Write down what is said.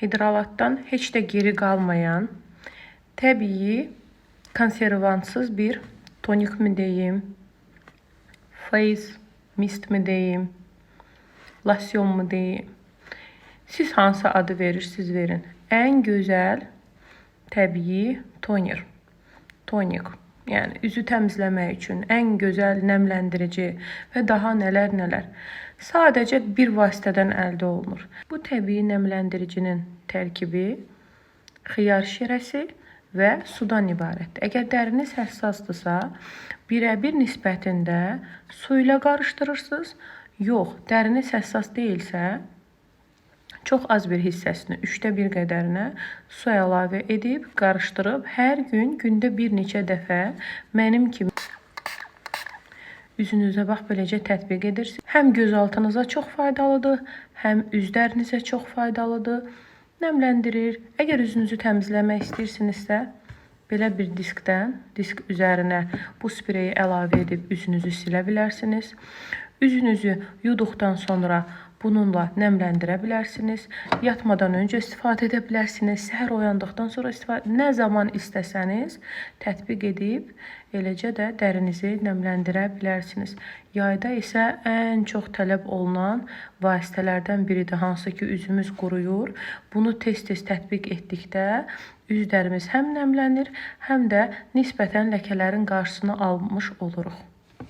Hidrolatdan heç də geri qalmayan təbii konservantsız bir tonik mi deyim, face mist mi deyim, losyon mu deyim. Siz hansı adı verirsiniz verin. Ən gözəl təbii toner. Tonik. Yəni üzü təmizləmək üçün ən gözəl nəmləndirici və daha nələr nələr. Sadəcə bir vasitədən əldə olunur. Bu təbii nəmləndiricinin tərkibi xiyar şirəsi və sudan ibarətdir. Əgər dəriniz həssasdırsa, birəbir nisbətində su ilə qarışdırırsınız. Yox, dəriniz həssas deyilsə, çox az bir hissəsini, 1/3 qədərinə su əlavə edib, qarışdırıb hər gün, gündə bir neçə dəfə mənim kimi üzünüzə bax beləcə tətbiq edirsiniz. Həm gözaltınıza çox faydalıdır, həm üz dərinizə çox faydalıdır. Nəmləndirir. Əgər üzünüzü təmizləmək istəyirsinizsə, belə bir diskdən, disk üzərinə bu spreyi əlavə edib üzünüzü silə bilərsiniz. Üzünüzü yuduqdan sonra bununla nəmləndirə bilərsiniz. Yatmadan öncə istifadə edə bilərsiniz. Səhər oyandıqdan sonra istifadə, nə zaman istəsəniz tətbiq edib eləcə də dərinizi nəmləndirə bilərsiniz. Yayda isə ən çox tələb olunan vasitələrdən biridir, hansı ki üzümüz quruyur. Bunu tez-tez tətbiq etdikdə üz dərimiz həm nəmlənir, həm də nisbətən ləkələrin qarşısını almış oluruq.